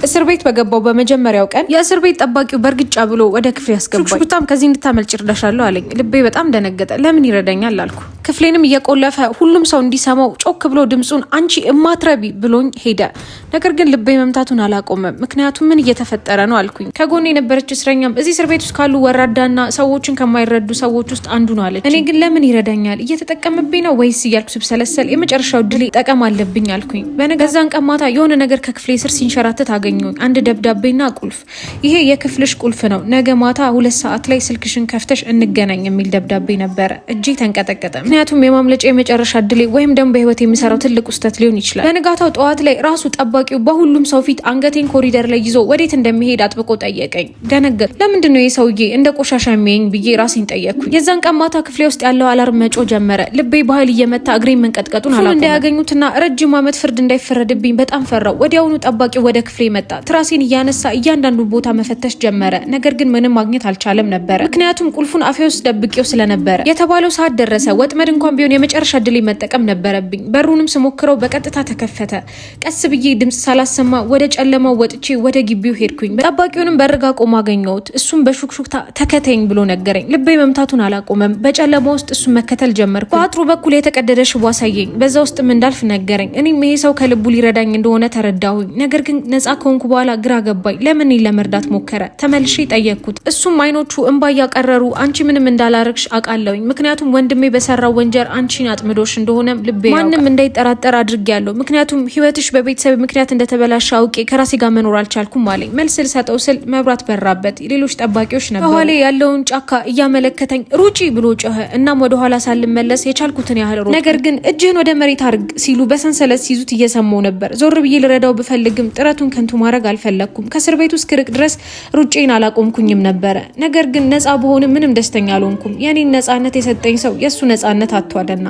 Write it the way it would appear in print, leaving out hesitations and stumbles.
እስር ቤት በገባው በመጀመሪያው ቀን የእስር ቤት ጠባቂው በእርግጫ ብሎ ወደ ክፍሌ ያስገባኝ። ሹክሹክታም ከዚህ እንድታመልጭ እረዳሻለሁ አለኝ። ልቤ በጣም ደነገጠ። ለምን ይረዳኛል አልኩ። ክፍሌንም እየቆለፈ ሁሉም ሰው እንዲሰማው ጮክ ብሎ ድምፁን አንቺ እማትረቢ ብሎኝ ሄደ። ነገር ግን ልቤ መምታቱን አላቆመም። ምክንያቱም ምን እየተፈጠረ ነው አልኩኝ። ከጎን የነበረች እስረኛም እዚህ እስር ቤት ውስጥ ካሉ ወራዳና ሰዎችን ከማይረዱ ሰዎች ውስጥ አንዱ ነው አለች። እኔ ግን ለምን ይረዳኛል? እየተጠቀምብኝ ነው ወይስ እያልኩ ስብሰለሰል የመጨረሻው ድሌ ጠቀም አለብኝ አልኩኝ። በነገዛን ቀን ማታ የሆነ ነገር ከክፍሌ ስር ሲንሸራተት አገኘሁኝ። አንድ ደብዳቤና ቁልፍ። ይሄ የክፍልሽ ቁልፍ ነው፣ ነገ ማታ 2 ሰዓት ላይ ስልክሽን ከፍተሽ እንገናኝ የሚል ደብዳቤ ነበረ። እጄ ተንቀጠቀጠ። ምክንያቱም የማምለጫ የመጨረሻ እድሌ ወይም ደግሞ በህይወት የሚሰራው ትልቅ ስህተት ሊሆን ይችላል። በንጋታው ጠዋት ላይ ራሱ ጠባቂው በሁሉም ሰው ፊት አንገቴን ኮሪደር ላይ ይዞ ወዴት እንደሚሄድ አጥብቆ ጠየቀኝ። ደነገጥ። ለምንድን ነው የሰውዬ እንደ ቆሻሻ የሚያየኝ ብዬ ራሴን ጠየቅኩኝ። የዛን ቀን ማታ ክፍሌ ውስጥ ያለው alarm መጮህ ጀመረ። ልቤ በኃይል እየመታ እግሬን መንቀጥቀጡን አላቆመም። እንዳያገኙትና ረጅም ዓመት ፍርድ እንዳይፈረድብኝ በጣም ፈራው። ወዲያውኑ ጠባቂው ወደ ክፍሌ መጣ። ትራሴን እያነሳ እያንዳንዱን ቦታ መፈተሽ ጀመረ። ነገር ግን ምንም ማግኘት አልቻለም ነበረ። ምክንያቱም ቁልፉን አፌ ውስጥ ደብቄው ስለነበረ። የተባለው ሰዓት ደረሰ። ወጥመድ እንኳን ቢሆን የመጨረሻ እድሌ መጠቀም ነበረብኝ። በሩንም ስሞክረው በቀጥታ ተከፈተ። ቀስ ብዬ ድምፅ ሳላሰማ ወደ ጨለማው ወጥቼ ወደ ግቢው ሄድኩኝ። ጠባቂውንም በርጋ ቆሞ አገኘሁት። እሱም በሹክሹክታ ተከተኝ ብሎ ነገረኝ። ልቤ መምታቱን አላቆመም። በጨለማ ውስጥ እሱን መከተል ጀመርኩ። በአጥሩ በኩል የተቀደደ ሽቦ አሳየኝ። በዛ ውስጥም እንዳልፍ ነገረኝ። እኔም ይሄ ሰው ከልቡ ሊረዳኝ እንደሆነ ተረዳሁኝ። ነገር ግን ነፃ ከሆንኩ በኋላ ግራ ገባኝ። ለምን እኔን ለመርዳት ሞከረ? ተመልሼ ጠየቅኩት። እሱም አይኖቹ እንባ እያቀረሩ አንቺ ምንም እንዳላረግሽ አውቃለሁኝ፣ ምክንያቱም ወንድሜ በሰራው ወንጀል አንቺን አጥምዶሽ እንደሆነ ልቤ ማንም እንዳይጠራጠር አድርጌያለሁ። ምክንያቱም ህይወትሽ በቤተሰብ ምክንያት እንደተበላሸ አውቄ ከራሴ ጋር መኖር አልቻልኩም አለኝ። መልስ ልሰጠው ስል መብራት በራበት። ሌሎች ጠባቂዎች ነበሩ። ከኋላ ያለውን ጫካ እያመለከተኝ ሩጪ ብሎ ጮኸ። እናም ወደኋላ ሳልመለስ የቻልኩትን ያህል ሮጥኩ። ነገር ግን እጅህን ወደ መሬት አድርግ ሲሉ በሰንሰለት ሲይዙት እየሰማው ነበር። ዞር ብዬ ልረዳው ብፈልግም ጥረቱን ከንቱ ማድረግ አልፈለግኩም። ከእስር ቤቱ እስክርቅ ድረስ ሩጬን አላቆምኩኝም ነበረ። ነገር ግን ነፃ በሆንም ምንም ደስተኛ አልሆንኩም። የኔን ነፃነት የሰጠኝ ሰው የእሱ ነፃነት አጥቷልና።